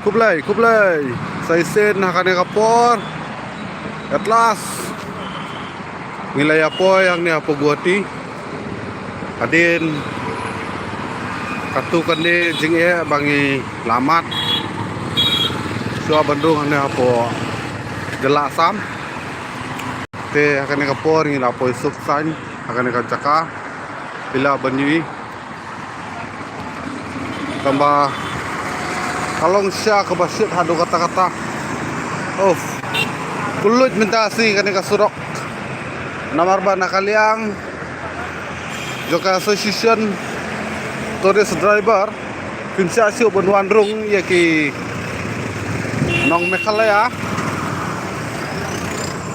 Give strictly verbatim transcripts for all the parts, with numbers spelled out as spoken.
Khublei, khublei. Sa shisien ha kane ka por. At last. Ngi la ïa poi hangne hapoh Guwahati. Hadien katto katne jingeh ba ngi la mad shuwa ban rung hangne hapoh jylla Assam. Te ha kane ka por ngi la poi suk saiñ ha kane ka jaka. Phi lah ban ïohi. Tangba ka long sha kaba shit haduh katta katta. Uff. Kylluid mynta shi kane ka surok. Namar ba na ka liang jong ka association tourist driver kin shah shuh ban wan rung ïa ki nong Meghalaya.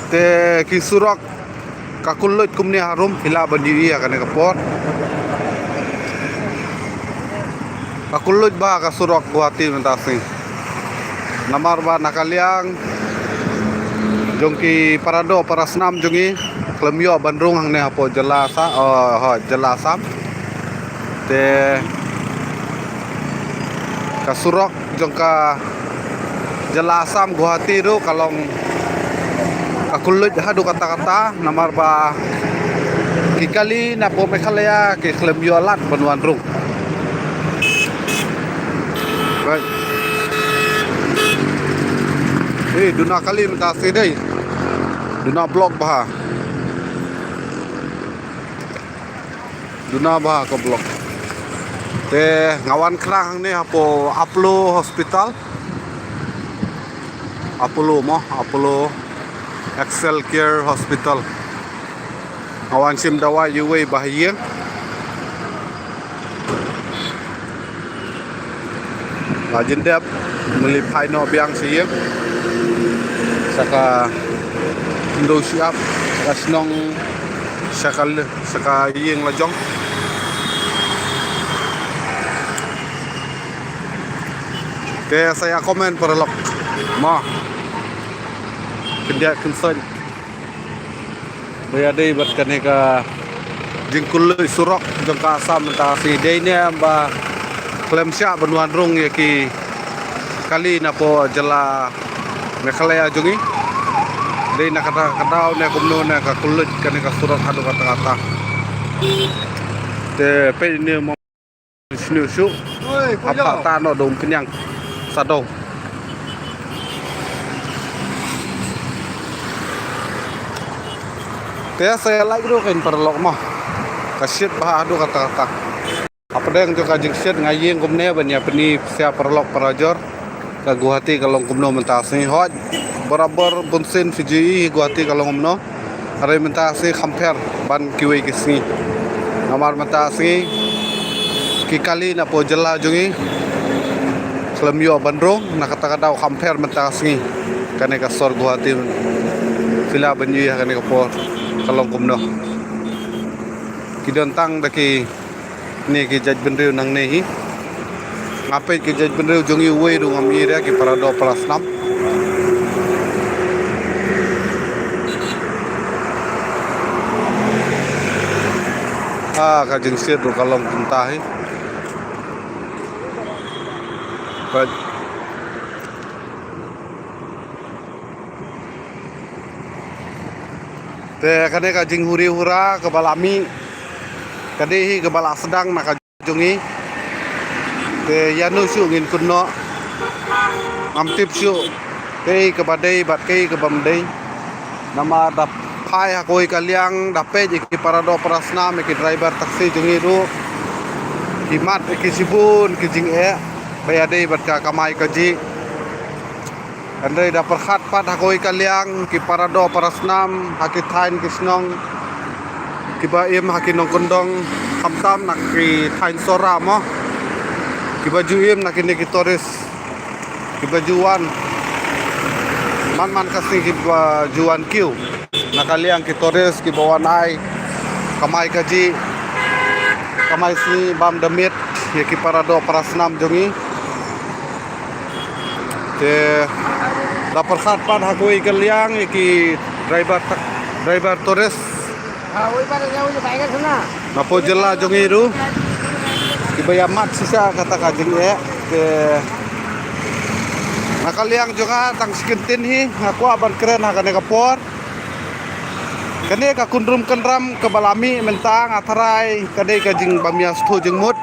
Te ki surok ka kylluid kumne harum, phi lah ban ïohi ha kane ka por. Ka kylluid bha ka surok Guwahati mynta shi. Namar ba na ka liang jong ki para doh para snam jong ngi khlem ïoh ban rung hangne hapoh jylla Assa-, oh, ho, jylla Assam. Te ka surok jong ka jylla Assam Guwahati ruh ka long ka kylluid haduh katta katta namar ba ki kali napoh Meghalaya ki khlem ïoh lad ban wan rung. Right. Eh, duna kali mynta shi dei. Duna block bha. Duna bha ka block. Te nga wan khnang hangne hapoh Apollo Hospital. Apollo mo, Apollo Excel Care Hospital. Nga wan shim dawai uwei ba ha ïing. La jan dep, mynta phai noh biang sha ïing. Sha ka khyndew shyiap, sha ka shnong, sha ka l-, sha ka ïing la jong. Te sa ïa comment paralok. Mo. Khyndiat khynsoit. Ba ïadei bad kane ka jingkylluid surok jong ka Assam mynta shi, dei ne em ba khlem shah ban wan rung ïa ki kali napoh jylla Meghalaya jong ngi. Dei na kata ka daw ne kumno ne ka kylluid kane ka surok haduh katta katta. Te peit ne mo. Sniew shu. Oi, ap pha ta noh dong pynïang. Sa dong. Te sa ïa like ruh kein paralok mo. Ka shit bha haduh katta katta. Hapdeng jong ka jingshit nga ïeng kumne ban ïa pyni pisa paralok parajor. Ka Guwahati ka long kumno mynta sngi, hooid. Barabor bun sien phi ju ïohi Guwahati ka long kumno. Hynrei mynta sngi kham pher ban kiwei ki sngi. Namar mynta sngi ki kali napoh jylla jong ngi khlem ïoh ban rung, na kata ka daw kham pher mynta sngi. Kane ka sor Guwahati phi lah ban ïohi ha kane ka por ka long kumno. Ki don tang da ki ne ki jaitbynriew nangne hi. Nga peit ki jaitbynriew jong ngi uwei ruh ngam i re, ki para doh para snam. Ah, ka jingshit ruh ka long kumta hi. Peit. Te kane ka jinghuri hura kaba la mih ka dei hi kaba la sdang na ka jong ngi. Te ïano shuh ngin kynnoh. Ngam tip shuh kaei kaba dei bad kaei kaba ym dei. Namar da phai ha kawei ka liang da peit ïa ki para doh para snam, ïa ki driver taxi jong ngi ruh ki mad ïa ki shibun ki jingeh ba ïadei bad ka kamai kajih. Hynrei da pyrkhat pat ha kawei ka liang ki para doh para snam ha ki thaiñ ki shnong kiba im ha ki nongkyndong, khamtam na ki thaiñ Sohra mo, kiba ju im na kine ki tourist kiba ju wan man man ka sngi, kiba ju wan kiew na ka liang ki tourist kiba wan ai kamai kajih, kamai sngi bam da miet ïa ki para doh para snam jong ngi. Te da pyrkhat pat ha kawei ka liang ïa ki driver tak-, driver tourist napoh jylla jong ngi ruh kiba ïa mad shisha kata ka jingeh. Te Na ka liang jong nga tang shi kyntien hi nga kwah ban kren ha kane ka por. Kane ka kynrum kynram kaba la mih mynta nga tharai ka dei ka jingbym ïa sngewthuh jingmut.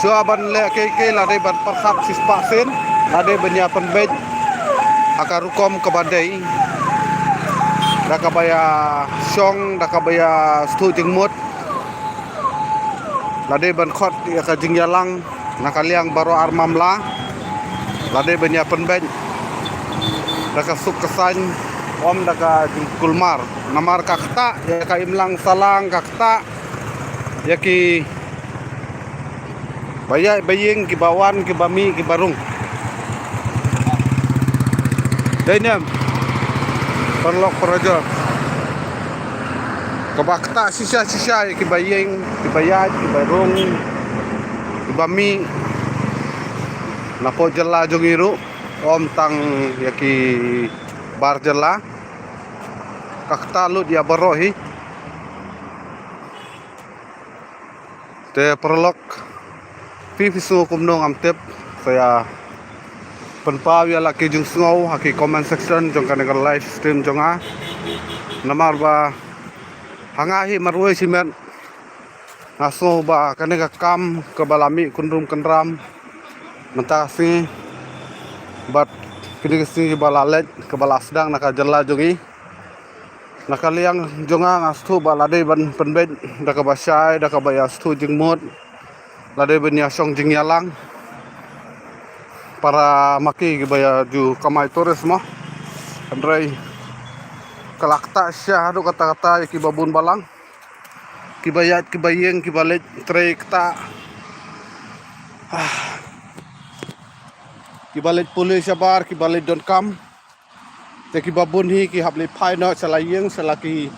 Shuwa ban leh kei kei la dei ban pyrkhat shispah sien, la dei ban ïa pynbeit ha ka rukom kaba dei, da kaba ïa shong, da kaba ïa sngewthuh jingmut. La dei ban khot ïa ka jingïalang na ka liang baroh ar mamla. La dei ban ïa pynbeit da ka suk ka saiñ, ym da ka jingkulmar. Namar ka ktah ïa ka imlang sahlang, ka ktah ïa kiba ïaid ba ïeng, kiba wan, kiba mih, kiba rung. Dei ne em, paralok parajor? Kaba ktah shisha shisha ïa kiba ïeng, kiba ïaid, kiba rung, kiba mih napoh jylla jong ngi ruh, ym tang ïa ki bar jylla. Ka ktah lut ïa baroh hi. Te paralok, phi phi sngew kumno ngam tip. Sa ïa pynpaw ïa la ki jingsngew ha ki comment section jong kane ka live stream jong nga. Namar ba ha nga hi marwei shimet nga sngew ba kane ka kam kaba la mih kynrum kynram mynta ka sngi bad kine ki sngi kiba la leit, kaba la sdang na ka jylla jong ngi. Na ka liang jong nga nga sngewthuh ba la dei ban pynbeit da kaba shai, da kaba ïa sngewthuh jingmut. La dei ban ïa shong jingïalang para ma ki kiba ïa ju kamai tourist mo. Hynrei ka la ktah shisha haduh katta katta ïa kiba bun balang, kiba ïaid kiba ïeng, kiba leit trei ktah. Ah. Kiba leit pule shabar, kiba leit donkam. Te kiba bun hi ki hap leit phai noh sha la ïing, sha la ki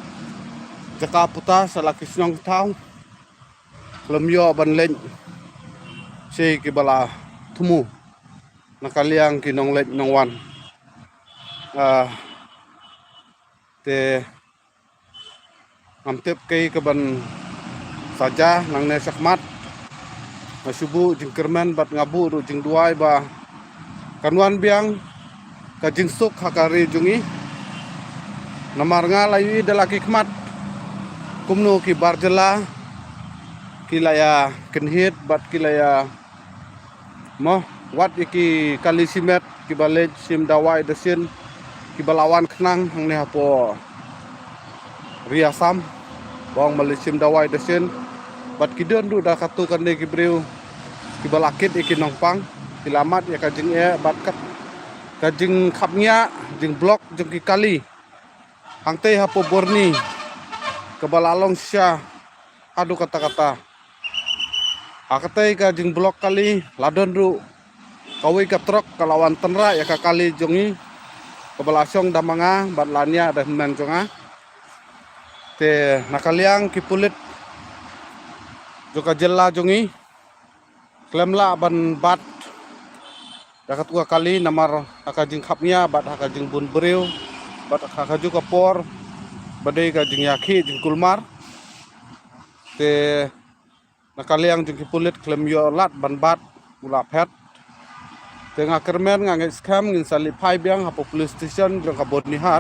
jaka puta, sha la ki shnong thaw. Khlem ïoh ban leit sha kiba la thmu na ka liang ki nongleit nongwan. Ah, te ngam tip kaei kaban sa jia nangne shakhmat. Nga shu buh jingkyrmen bad nga buh ruh jingduwai ba kan wan biang ka jingsuk ha ka ri jong ngi. Namar nga la ïohi da la ki khmat kumno ki bar jylla ki la ïa kynhied bad ki la ïa mo, wat ïa ki kali shimet kiba leit shim dawai da shin, kiba la wan khnang hangne hapoh ri Assam, ba ong ba leit shim dawai da shin. Bad ki don ruh da katto katne ki briew kiba la kit ïa ki nongpang, ki la mad ïa ka jingeh bad ka, ka jingkhapngiah, jingblock jong ki kali hangtei hapoh Burni kaba la long shisha haduh katta katta. Ha katei ka jingblock kali la don ruh kawei ka trok ka la wan tynrah ïa ka kali jong ngi kaba la shong da ma nga bad la niah da hynmen jong nga. Te na ka liang ki pulit jong ka jylla jong ngi khlem lah ban bat da katto ka kali namar ha ka jingkhapngiah bad ha ka jingbun briew bad ha kajuh ka por ba dei ka jingïakhih jingkulmar. Te na ka liang jong ki pulit khlem ïoh lad ban bat u la phet. Te nga kyrmen, nga ngeit skhem ngin sa leit phai biang hapoh police station jong ka Byrnihat